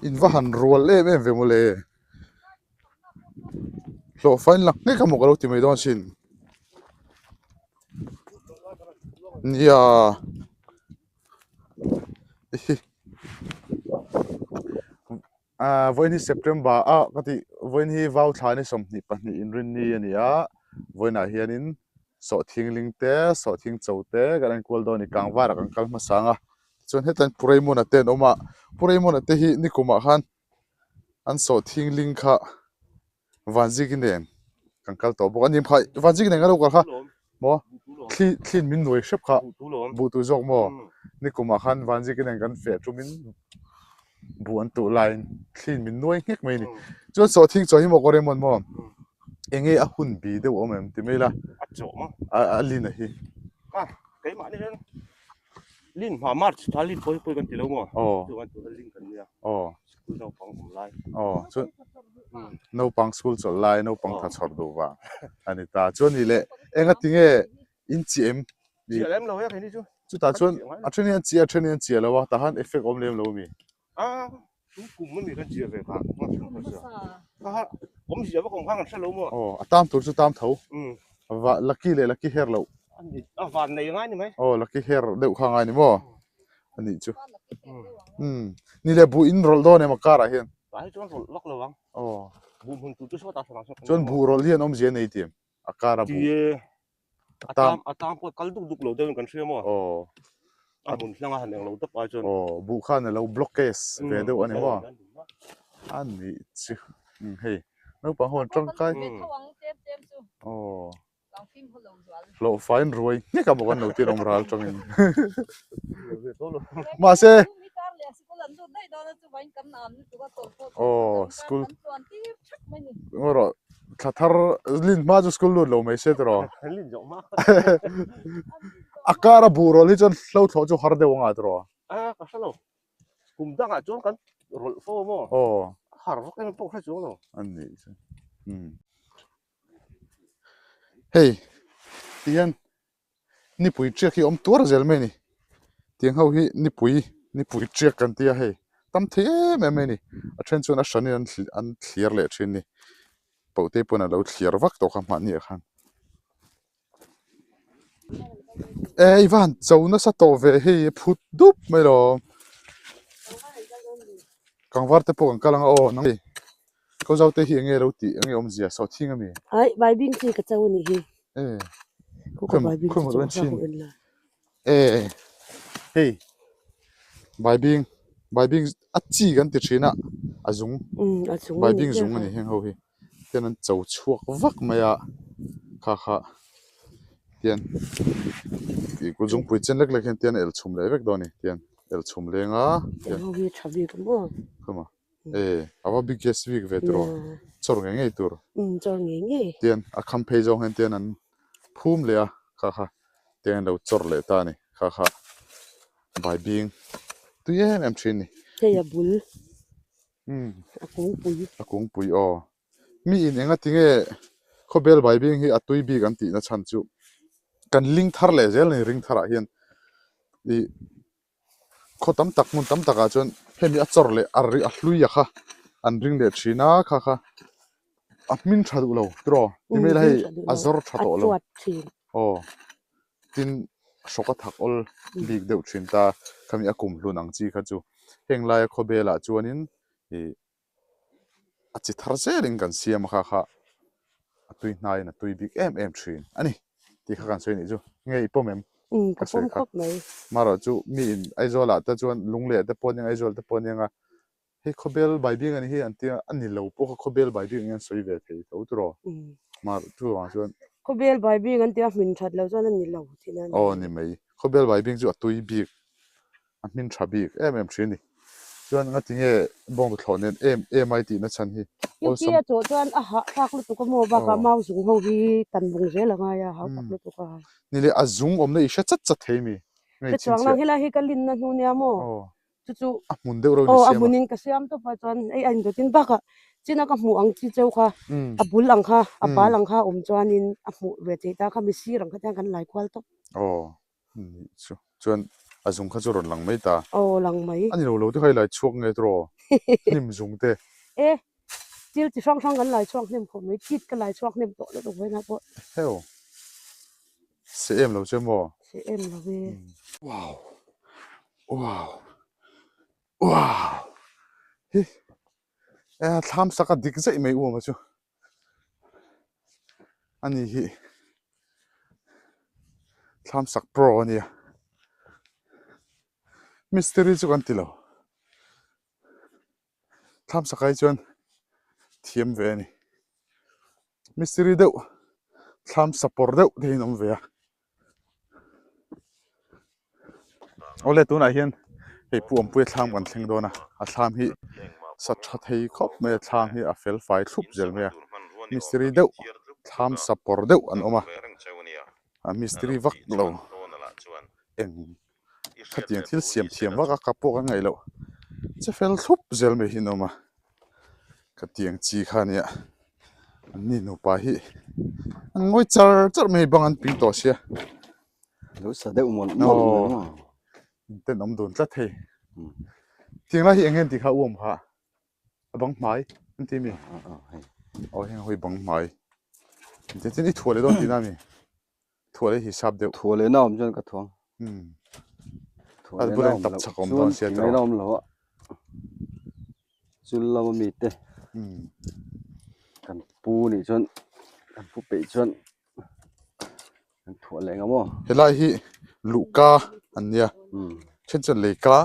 In va han rual em em ve mawle. Hlawh fain la nghek a maw ka lo ti mai dawn asin. Nia. Aaa vawiin hi September a ka tih vawiin hi vau thla ni 22 inrinni a ni a vawiinah hianin sawhthing ling te sawhthing cho te kan enkual dawn a ni kangvarah kan kal hmasa ang a tichuan hetah hian Puraimuna te an awm a Puraimuna te hi nikumah khan an sawhthing ling kha Vanziki nen kan kal tawh bawk a ni phai Vanziki nen kan lo kal kha maw thli thli in min nuai hrep kha buh tur zawk maw nikumah khan Vanziki nen kan feh tumin buh an tuh laiin thli in min nuai nghek mai a ni chuan sawhthing chaw hi maw kawr emawn maw eng nge a hun bi deuh a awm em ti mai ila a lin a hi. Lin hma March thla lin pawh hi pawi kan ti lo maw? Aw. Chuan tuna lin kan nia. Aw. School naupang awm lai. Aw chuan naupang school chawlh lai naupang tha chhawr duh vang a ni ta. Chuan nih leh enga ti nge in chi em? Chiah lem lo e keini chu. Chutah chuan a then hi an chiah a then hi an chiah lo a tah khan effect awm lem lo a mi? A chu kum a mi kan chiah ve kha ka ha awm zia vak awm kha kan hre lo maw? Aw a tam tur chu tam tho. Va lucky leh lucky hair loh. A van nei ngai ni mai. Aw lucky hair deuh kha ngai ni maw? A nih chu. Umm ni leh buh in rawlh dawn em a car ah hian? Tah hi chuan rawlh vak lo ang. Aw. Buh hmun tur chu sawtah sawn ang sawn. Chuan buh rawlh hian awmzia nei tih em? A car a buh. Ti A tam a tam pawh kal duk duk lo deuhin kan hria maw? Aw. A hmun hlanga han eng lo dap ai chuan. Aw, buh khan a lo block case ve deuh a ni maw? A nih chu. Umm hei, naupang ho an tangkai. Aw. Hlawh faiin ruai nghek a bawk an lo tir awm ral tangin. Mahse. Aw, school. Ngaw rawh. Thla thar lin hma chu school lut lo mai se tiraw. A kar a buh rawlh hi chuan hlo thlawh chu har deuh anga tiraw. A ka hre lo. Kum dangah chuan kan rawlh fo maw? Aw. Har vak em pawh hre chuang lo. A nih chu. Umm. Hei tihian nipui tiak hi a awm tuar zel mai a ni tiang ho hi nipui nipui tiak kan tia hei tam thei em em mai a ni a then chuan a hran in an an thlir leh thin a ni paute pawn a lo thlir vak tawh kha mahni ah khan e i va han cho nasa tawh ve hei a phut dup mai lo kangvar te pawh kan kal ang a aw nang Ko zau te hi enge lo tih enge awmzia sawhthing ami? Ai baibing chi ka cho anih hi. E. Ku ka baibing chi cho kha hu en la. E hei baibing baibing a chi kan ti thin a a zung um a zung baibing zung ani heng ho hi tian an cho chhuak vak mai a kha kha tian ih kut zungpui chen lek lek hian tian a el chhum leh vek dawn a ni tian el chhum leng a tiang ho hi tha bik maw khawma. E a va biggest bik ve tawh chawr ngei ngei tur. Umm chawr ngei ngei. Tian a kham phei zawng hian tian an phum leh a kha kha tiang an lo chawr leh ta a ni kha kha baibing tui em em thin a ni. Hei a bul umm a kungpui. A kungpui aw mi in enga tinge khawbel baibing hi a tui bik an tihna chhan chu kan ling thar leh zel a ni ring tharah hian ih. Khaw tam tak hmun tam takah chuan hemi a chawr leh a ri a hlui a kha an ring leh thin a kha kha a hming tha duh lo tiraw ti mai ila hei a zawr tha tawh lo aw tin hrawk a thak awl bik deuh thin ta khami a kum hlun ang chi kha chu heng laia khawvelah chuanin ih a chi thar zelin kan siam a kha kha a tui hnaiin a tui bik em em thin a ni tih kha kan sawi nih chu nge i pawm em umm ka pawm khawp mai marawh chu mi in Aizawl ah te chuan Lungleh te pawh aniang Aizawl te pawh aniang a hei khawbel baibing a ni hi an tia a ni lo pawh kha khawbel baibing ang hian sawi ve thei tho tiraw marawh chu vang chuan khawbel baibing an tia hmin that lo chuan a ni lo tihna a ni aw ni mai khawbel baibing chu a tui bik a hmin tha bik em em thin a ni. Chuan nga tinge bawng thlawh nen em em ai tihna chhan hi awlsam. Chuti a chawh chuan a hah thlak lutuk a maw bakah mau zung ho hi tan bung zel a ngai a hau tak lutuk a. Ni leh a zung awmna i hre chat chat thei mi ngei chhinchhiah. Chuang nang helai hi ka linna hnu nia maw chu chu a hmun deuh reuh ni siam a. Aw a hmunin ka siam tawp a chuan hei a indawtin bakah china ka hmuh ang chi cheu kha a bul ang kha a bal ang kha awm chuanin a hmuh ve theih ta kha mi sir ang kha te hian kan lai kual tawp. Aw Nih chu chuan a zung kha chu rawn lang mai ta. Aw lang mai. A ni lo lo te kha i lai chhuak nge tiraw? Hnim zung te. E, thil chi hrang hrang kan lai chhuak hnem khawp mai, kit ka lai chhuak hnem tawh lutuk vawiinah pawh. Heo. Se em lo che maw? Se em lo e. Wow. Wow. Wow. Hi. E, thlam sak a dik zaih mai uama chu. Ani hi thlam sak pro a nia. Mistiri chu kan ti lo. Thlam sak ai chuan thiam ve a ni. Mistiri deuh thlam sapawr deuh te hi an awm ve a. Awle tunah hian hei Pu Awmpuia thlam kan thleng dawn a, a thlam hi sa tha thei khawp mai a, thlam hi a fel fai thlup zel mai a, mistiri deuh thlam sa pawr deuh an awm a, a mistiri vak lo eng khatiang thil siam thiam vak a ka pawh ka ngaih loh che fel thlup zel mai hi an awm a, khatiang chi kha ania an ni nupa hi an ngawi char char mai bang an ping tawh sia. Lo sa deuh mawlh mawlh mai maw? In ten awm dun tlat hei. Tiang lai hi eng nge an tih kha u awm kha? A bang hmai an ti mi? Aw heng hawi bang hmai. Tin tin i thuah leh dawn tihna a mi? Thuah leh hisap deuh. Thuah lehna awm chuan ka thuang. Thuah lehna awm loh chuan ngaihna awm lo a. Chul lama mite kan pu nih chuan kan pu peih chuan An thuah leh nga maw? Helai hi luhka an nia then chuan leika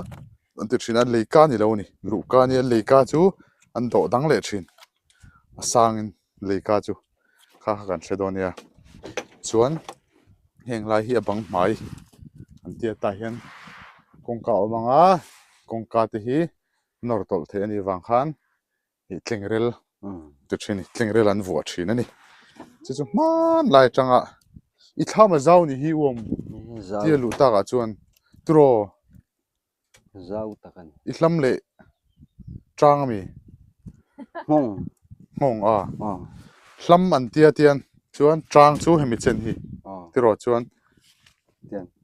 an ti thin a leika ni lo a ni luhka a nia leika chu an dawh dang leh thin a sangin leika chu kha kha kan hre dawn nia chuan heng lai hi a bang hmai an tia tah hian kawngka a awm ang a kawngka te hi nawr tawlh theih a nih vang khan. ih tlengrel ti thin a ni tlengrel an vuah thin a ni chu chu hman lai atanga i thlam a zau ni hi uam tia luh tak ah chuan turaw zau tak a ni i hlam leh tang a mi nghawng nghawng a hlam an tia tian chuan tang chu hemi chen hi tiraw chuan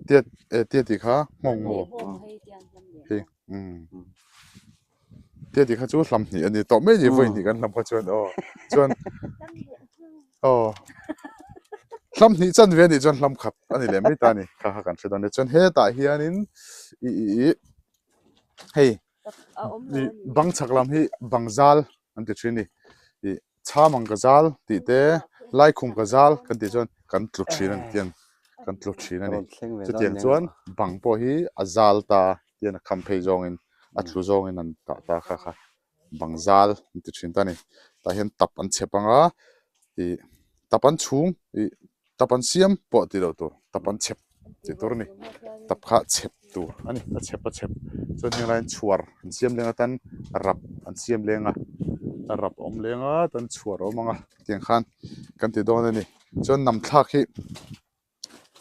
tia tia tih kha nghawng maw hi umm. Tia tih kha chu hlam hnih a ni tawh mai ni vawi hnih kan hlam kha chuan aw chuan aw hlam hnih chan ve a nih chuan hlam khat a ni leh mai ta a ni kha kha kan hre dawn nia chuan hetah hianin ih ih ih hei ih bang chhak lam hi bang zal an ti thin a ni ih chham ang ka zal tih te laikhum ka zal kan tih chuan kan tlu thin a ni tiang kan tlu thin a ni chutiang chuan bang pawh hi a zal ta tian a kham phei zawngin a tlu zawngin an tah ta kha kha bang zal an ti thin ta a ni tah hian tap an chhep ang a ih tap an chhung ih tap an siam pawh tih loh tur tap an chhep tih tur a ni tap kha chhep tur a ni a chhep a chhep chuan heng laiin chhuar an siam leng atan rap an siam leng a rap a awm leng a chuan chhuar a awm ang a tiang khan kan ti dawn a ni chuan nam thlak hi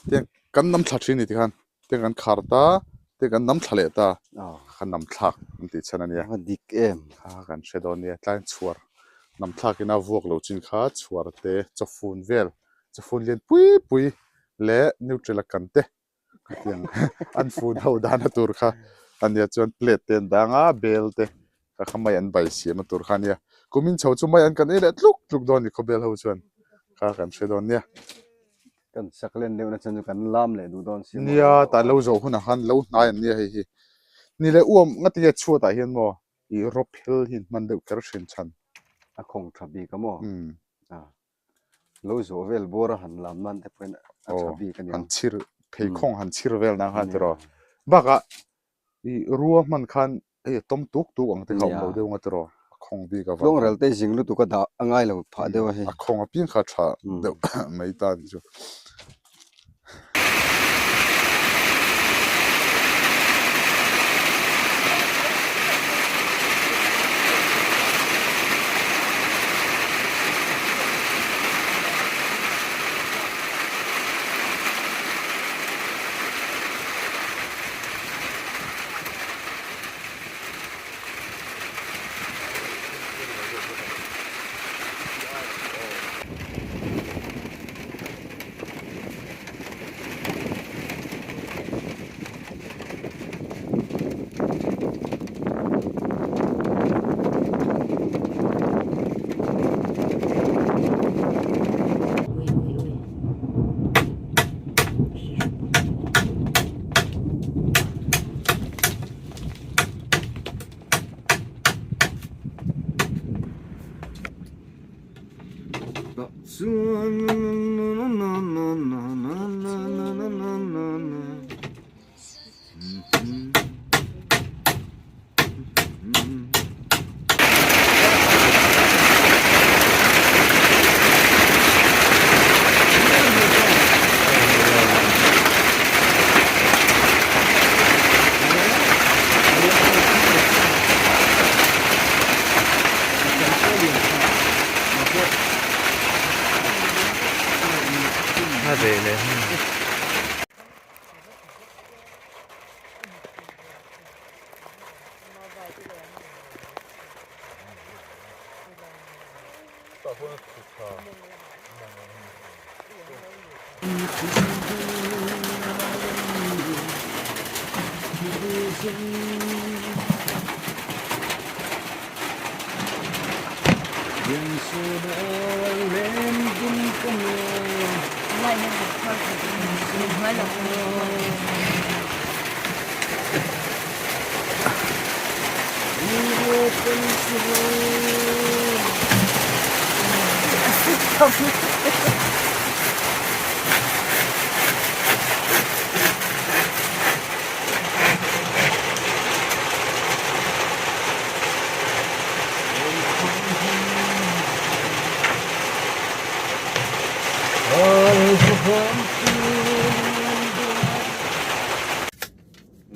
tiang kan nam thla thin a ni tikhan tiang kan khar ta tiang kan nam thla leh ta kha nam thlak an tih chhan a nia dik em kha kan hre dawn nia tlai chhuar nam thlak ina vuak lo chin kha chhuar te chawfun vel chawfun lian pui pui leh neutral a kan te khatiang an fun ho dana tur kha a nia chuan plate te an dang a bel te kha kha mai an bai siam a tur kha a nia kumin chho chu mai an kan ei leh tluk tluk dawn a ni khawbel ho chuan kha kan hre dawn nia. Kan sak len deuh na chuan chu kan lam leh duh dawn si maw. Nia tah lo zawh hunah khan lo hnai an nia hei hi ni leh uam ngati nge chhuatah hian maw ih rawp hel hi an hman deuh kher thin chhan. A khawng tha bik a maw. Lo zawh vel bawr a han lam nan te pawhin a tha bik a ni ang. Han chhir pheikhawng han chhir vel nan khan tiraw. Bakah i rua hman khan hei a tawm tuk tuk ang te kha awm lo deuh ang a tiraw. A khawng bik avang. Tluangrel te zing lutuk a dah a ngai lo phah deuh a hei. A khawng apiang kha tha deuh mai ta a ni chu. A reh leh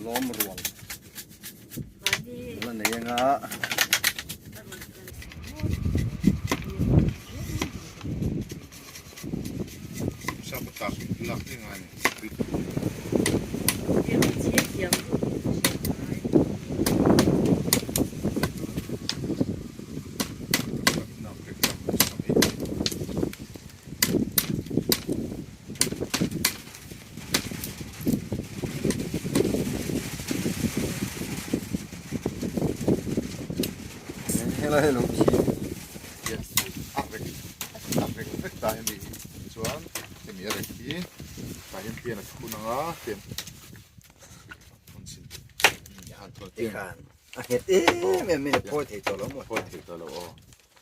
Lawm rual la nei anga. Helai hi lo khi A rek a rek vek ta hemi hi chuan hemi a rek hi tah hian pian a thun ang a pian A nghet em em mai a phawi thei tawh lo maw? Phawi thei tawh lo aw.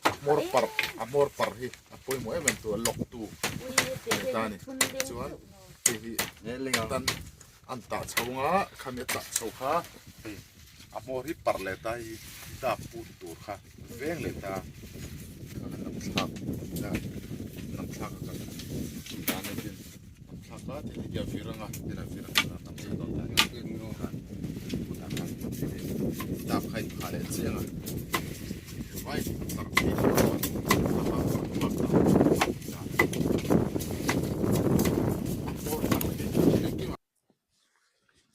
A hmawr parh a hmawr parh hi a pawimawh em em tur a lock tu ni ta a ni chuan hei hi tan an tah chho anga khami a tah chho kha hei a hmawr hi parh leh ta hei dap put tur kha veng leh ta kha kan lam thlak lam thlak a kan tih dan a tin lam thlak a tin heti a vir anga tin a vir anga lam thlak dawn ta khan tunah khan dap kha inphah leh chiang a.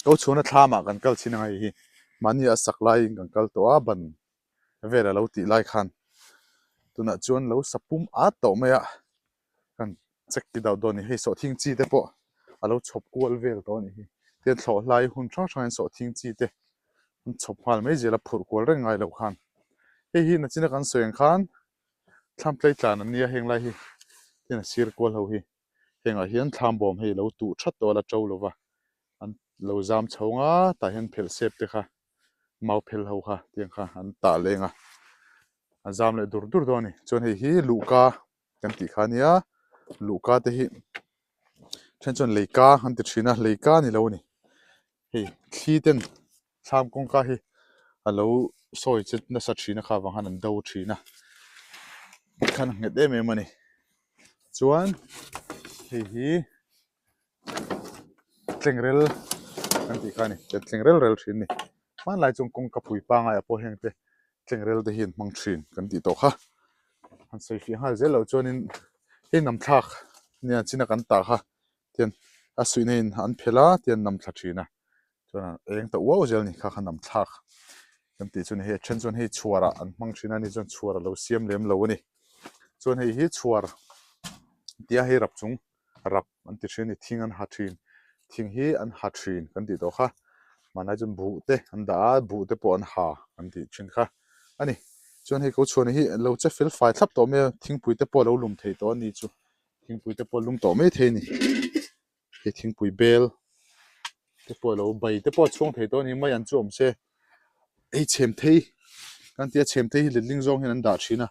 Ko chhuana thlamah kan kal chin ang hei hi mahni a sak laiin kan kal tawh a ban vel a lo tih lai khan tunah chuan lo sa pum at tawh mai a kan check ti deuh dawn a ni hei sawhthing chi te pawh a lo chhawp kual vel tawh a nih hi tin thlawh hlai hun hrang hrangin sawhthing chi te an chhawp nghal mai zel a phurh kual reng ngai loh khan hei hi nachina kan sawi ang khan thlam tlei tlan an nia heng lai hi tin a sir kual ho hi hengah hian thlam bawm hei lo tuh that tawh a la to lova an lo zam chho nga tah hian phelh sep te kha mau phel ho kha tiang kha an tah leng a a zam leh dur dur dawn a ni chuan hei hi luhka kan tih kha ania luhka te hi then chuan leika an ti thin a leika a ni lo a ni hei thli ten thlam kawngka hi a lo sawi che nasa thin a kha vang khan an do thin a tikhan a nghet em em a ni chuan hei hi tlengrel kan tih kha a ni tlengrel rel thin a ni hmanlai chuan kawngka pui pangai ah pawh heng te tlengrel te hi an hmang thin kan tih tawh kha han sawi fiah nghal zel loh chuanin hei nam thlak nia china kan tah kha tian a suihna in an phelh a tian nam thla thin a chuan a eng ta uau zel a ni kha kha nam thlak kan tih chu ni hei a then chuan hei chhuar ah an hmang thin a ni chuan chhuar a lo siam lem lo a ni chuan hei hi chhuar tia hei rap chung rap an ti thin a ni thing an ha thin thing hi an ha thin kan tih tawh kha hmanlai chuan buh te an dah a buh te pawh an ha an tih thin kha a ni chuan hei ko chhuan hi lo che fel fai thlap tawh mai a thingpui te pawh a lo lum thei tawh a ni chu thingpui te pawh a lum tawh mai thei a ni hei thingpui bel te pawh a lo bai te pawh a chhuang thei tawh a ni mai an chu awm se hei chhem thei kan ti a chhem thei hi letling zawng hian an dah thin a.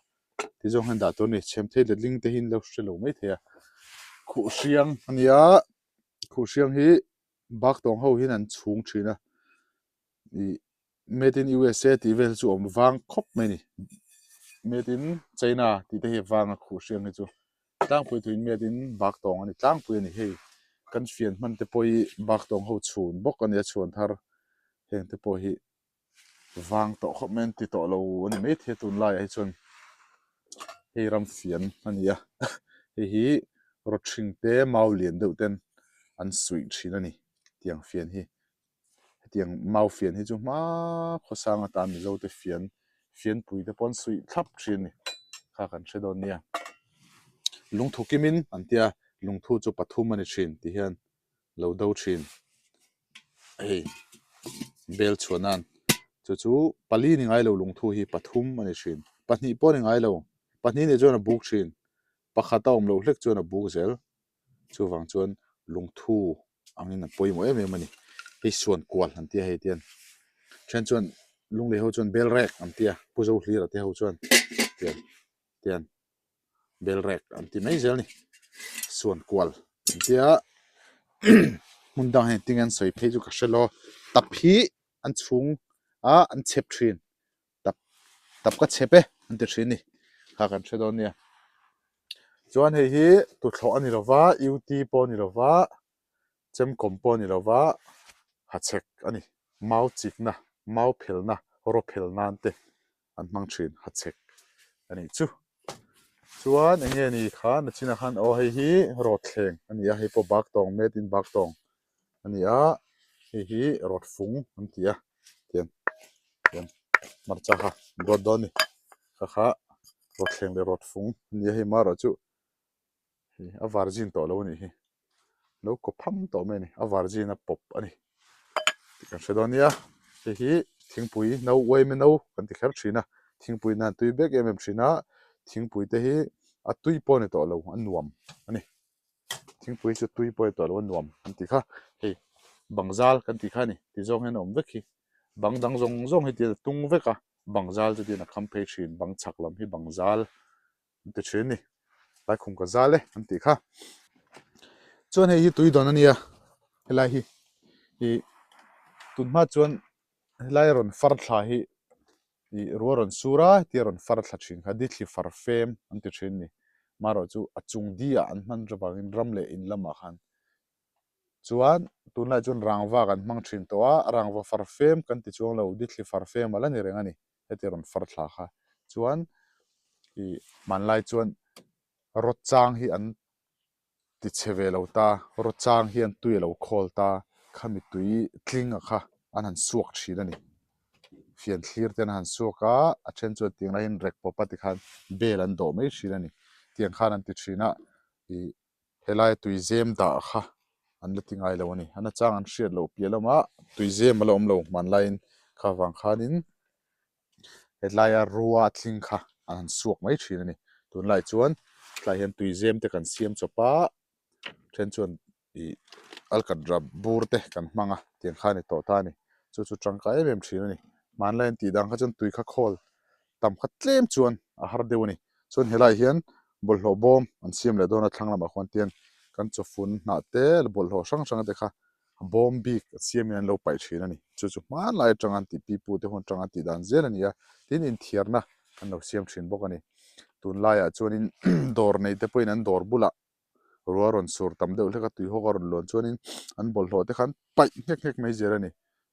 Ti zawng hian dah tur a ni. Chhemthei letling te hi an lo hre lo mai thei a. Khuhhriang a ni a, khuhhriang hi bak tawng ho hian an chhung thin a. Ih made in USA tih vel chu awm vang khawp mai a ni. Made in China tih te hi a vang a khuhhriang hi chu. Tlangpui tuin made in bak tawng a ni tlangpui a ni hei. Kan fian hman te pawh hi bak tawng ho chhun bawk a ni a chhuan thar heng te pawh hi. Vang tawh khawp mai an ti tawh lo a ni maithei a tunlaiah hi chuan hei ram fian a ni a hei hi rawthring te mau lian deuh ten an suih thin a ni tiang fian hi hetiang mau fian hi chu hma khawsang atan mizo te fian fianpui te pawh an suih thlap thin a ni kha kan hre dawn nia lungthu kimin an tia lungthu chu pathum a ni thin ti hian. lo do thin hei bel chhuah nan chu chu pali ni ngai lo lungthu hi pathum a ni thin pahnih pawh a ni ngai lo pahnih nih chuan a buk thin pakhat a awm loh hlek chuan a buk zel chuvang chuan lungthu angin a pawimawh em em a ni hei suan kual an tia hei tian then chuan lunglei ho chuan bel rek an tia pu zo hlir a te ho chuan tian tian. bel rek an ti mai zel a ni suan kual an tia hmun dang hian tinge an sawi phei chu ka hre lo tap hi an chhung a an chhep thin tap tap ka chhep e an ti thin a ni kha kan hre dawn nia chuan hei hi tuthlawh a ni lova ut pawh a ni lova chemkawm pawh a ni lova hachhek a ni mau chikna mau phelna raw phel nan te. an hmang thin hachhek a nih chu chuan eng nge ni kha nachinah khan aw hei hi rawt thleng a ni a hei pawh bak tawng made in bak tawng a ni a hei hi rawt fung an ti a tiang tiang hmarcha kha an ruat dawn a ni kha kha rawt thleng leh rawt fung a ni a hei marawh chu. Hei a virgin tawh lo a nih hi lo kaw pham tawh mai a ni a virgin a pawp a ni tih kan hre dawn nia hei hi thingpui no uaime no kan ti kher thin a thingpui nan tui bek em em thin a thingpui te hi a tui pawh a ni tawh lo a nuam a ni thingpui chu tui pawh a ni tawh lo a nuam an tih kha hei bang zal kan tih kha a ni ti zawng hian a awm vek hi bang dang zawng zawng hi tihian a tung vek a bang zal chu tihian a kham phei thin bang chhak lam hi bang zal. an ti thin a ni laikhum ka zal e an tih kha chuan hei hi tui dawn a nia helai hi ih tun hma chuan helai rawn far thla hi ih ruah rawn sur a hetia rawn far thla thin kha dithli far fem an ti thin a ni marawh chu a chung di ah an hman avangin ram leh in lamah khan chuan tunlai chuan rangva kan hmang thin tawh a rangva far fem kan ti chuang lo dithli far fem a la ni reng a ni. heti rawn far thla kha chuan ih hmanlai chuan rawt chang hi an ti chhe ve lo ta rawt chang hian tui a lo khawl ta khami tui tling a kha an han suak thin a ni fian thlir te an han suak a a then chuan tiang laiin rek pawp a tikhan bel an dawh mai thin a ni tiang khan an ti thin a ih Helai tui zem dah kha an la ti ngai lo a ni. A nachang an hriat loh piah lamah tui zem a la awm lo hmanlaiin kha vang khanin helaia rua a tling kha an han suak mai thin a ni. Tunlai chuan tlai hian tui zem te kan siam chawp a, then chuan ih alkatra bur te kan hmang a tiang kha a ni tawh ta a ni. Chu chu tangkai em em thin a ni. Hmanlai an tih dan kha chuan tui kha khawl tam khat tlem chuan a har deuh a ni. Chuan helaiah hian bawlhhlawh bawm an siam leh dawn a thlang lamah khuan tian kan chawfun hnah te bawlhhlawh hrang hrang te kha bawm bik a siamin an lo paih thin a ni. Chu chu hmanlai atanga an tih pipu te hun atanga an tih dan zel a ni a, tin inthiarna an lo siam thin bawk a ni. Tunlaiah chuanin dawr nei te pawhin an dawr bulah Ruah rawn sur tam deuh hlek a tuihawk a rawn luan chuanin an bawlhhlawh te khan paih nghek nghek mai zel a ni.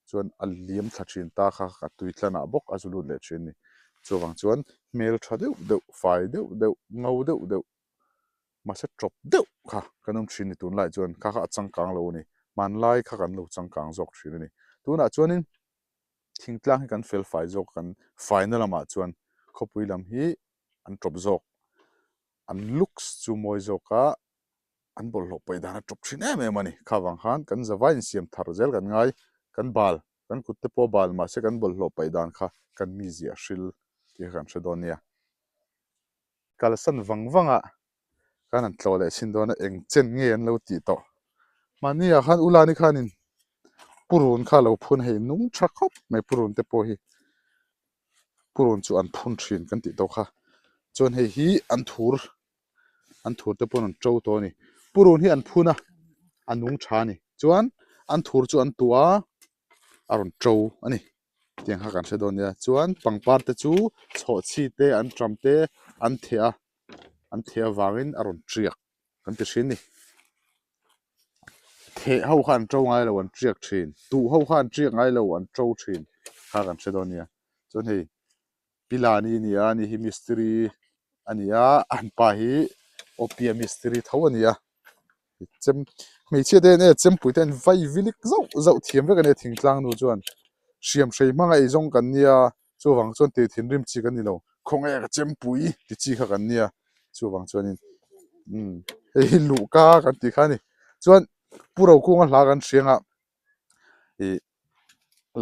Chuan a liam thla thin ta kha a tui tlanah bawk a zu lut leh thin a ni. Chuvang chuan hmel tha deuh deuh, fai deuh deuh, ngo deuh deuh, mahse tawp deuh kha kan awm thin a ni tunlaiah chuan kha kha a changkang lo a ni. Hmanlai kha kan lo changkang zawk thin a ni. Tunah chuanin thingtlang hi kan fel fai zawk kan faina lamah chuan khawpui lam hi an tawp zawk. An looks chu mawi zawk a, an bawlhhlawh paih dan a tawp thin em em a ni. Kha vang khan kan zavai insiam thar zel kan ngai, kan bal, kan kut te pawh bal mahse kan bawlhhlawh paih dan kha kan mizia hril tih kha kan hre dawn nia. Kalsan vang vang a khan an tlawh leh chhin dawn a, eng chen nge an lo tih tawh. Mahni ah khan Ulani khanin purun kha a lo phun hei nung tha khawp mai purun te pawh hi. Purun chu an phun thin kan tih tawh kha. Chuan hei hi an thur an thur te pawh an to tawh a ni. Purun hi an phun a, a nung tha a ni. Chuan an thur chu an tuah a, a rawn to a ni. Tiang kha kan hre dawn nia. Chuan pangpar te chu chhawhchhi te an ṭam te an theh a, an theh avangin a rawn ṭiak kan ti ṭhin a ni. Theh ho kha an to ngai lo an ṭiak ṭhin. Tuh ho kha an ṭiak ngai lo an to ṭhin kha kan hre dawn nia. Chuan hei Pilani a ni a, ani hi mistiri a ni a, an pa hi Opia mistiri tho a ni a. Chem hmeichhia te hian e chempui te an vai vilik zauh zauh thiam vek a nia thingtlang nu chuan. Hriam hrei hmanga eizawng kan nia, chuvang chuan tih thinrim chi kan ni lo, khawnge ka chempui ti chi kha kan nia, chuvang chuanin umm hei hi luhka kan tih kha a ni. Chuan Pu Rokunga hla kan hriang a ih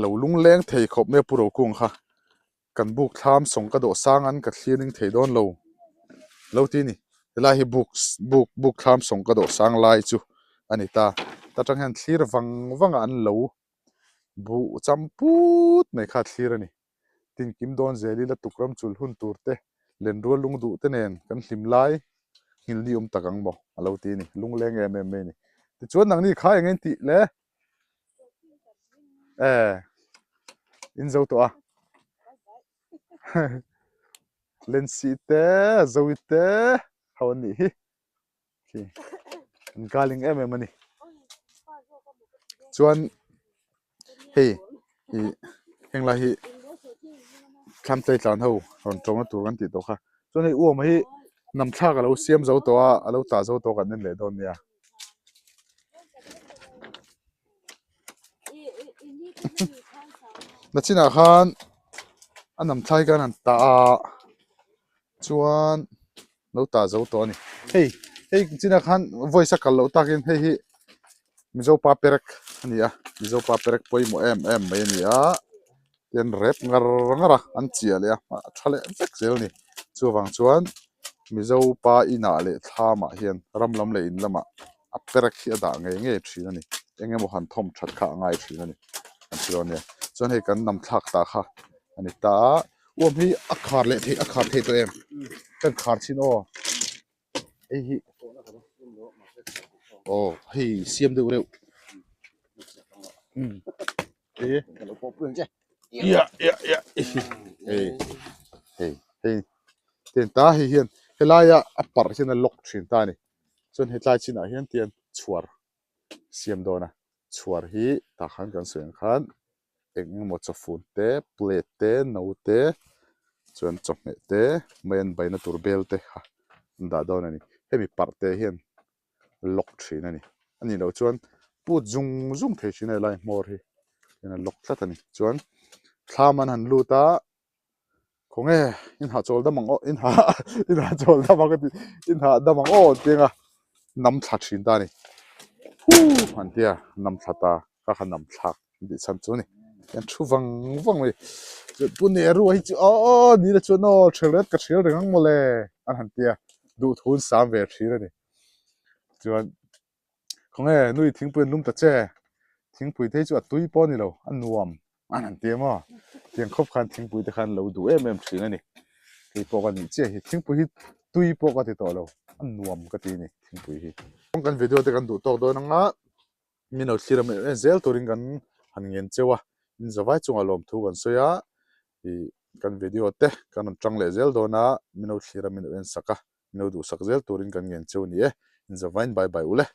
lo lungleng thei khawp mai a Pu Rokung kha kan buk thlam sawng ka dawh sang an ka thlir ning thei dawn lo lo ti a ni helai hi buk buk buk thlam sawng ka dawh sang lai chu a ni ta ta tang hian thlir vang vang a an lo buh cham put mai kha a thlir a ni. Tinkim dawn zel ila tukram chul hun tur te, lenrual lung duh te nen kan hlim lai nghil ni awm tak ang maw? A lo ti a ni. Lungleng em em mai a ni. Tichuan nangni kha eng en tih le? E, in zo tawh a. Lensi te, Zoe te ho an nih hi. Khi an kaling em em a ni. Chuan hei ih heng lai hi thlam tlei tlan ho rawn tawng na tur kan tih tawh kha. Chuan hei uam hi nam thlak a lo siam zo tawh a, a lo tah zo tawh kan en leh dawn nia. Nachinah khan a nam thlai khan an tah a chuan lo tah zo tawh a ni. Hei hei chinah khan voice a kal loh takin hei hi Mizo pa perek a ni a, Mizo pa perek pawimawh em em mai a ni a, tian rep ngar ngar a an chiah leh a a tha leh vek zel a ni. Chuvang chuan Mizo pa inah leh thlamah hian ram lam leh in lamah a perek hi a dah ngei ngei thin a ni. Eng emaw han thawm that kha a ngai thin a ni an ti dawn nia. Chuan hei kan nam thlak ta kha a ni ta a. Uam hi a khar leh theih a khar thei tawh em? Kan khar chhin aw. Hei hi aw hei siam deuh reuh. Umm e ia ia ia hei hei hei ten ta hei hian helaia a parh hian a lock thin ta a ni. Chuan hetlai chinah hian tian chhuar siam dawn a chhuar hi tah khan kan sawi ang khan eng emaw chawfun te plate te no te chuan chawhmeh te mai an baina tur bel te kha an dah dawn a ni hemi parh te hian lock thin a ni a nih loh chuan put zung zung thei thin a helai hmawr hi hian a lock tlat a ni chuan thlam an han lut a. Khawnge in hahchawl dam ang aw in hah in hahchawl dam ang ka ti in hah dam ang aw tih anga nam thla thin ta a ni huh an tia nam thla ta kha kha nam thlak an tih chhan chu a ni an thu vang vang mai chuan pu Nehru a hi chu aw ni la chuan aw thel ret ka thel reng ang mawle an han tia duhthun sam ve thin a ni chuan. Khawnge nui thingpui an lum ta che, thingpui te hi chu a tui pawh a ni lo, a nuam an han ti em aw, tiang khawp khan thingpui te khan lo duh em em thin a ni, kei pawh ka nih chiah hi thingpui hi tui pawh ka ti tawh lo, a nuam ka ti a ni thingpui hi. Kan video te kan duh tawk dawn anga min lo thlir em em zel turin kan han ngen cheu a, in zavai chungah lawmthu kan sawi a, ih kan video te kan rawn tang leh zel dawn a, min lo thlir a min lo en sak a. Min lo duhsak zel turin kan ngen cheu ni e. Inzavain bye bye u le.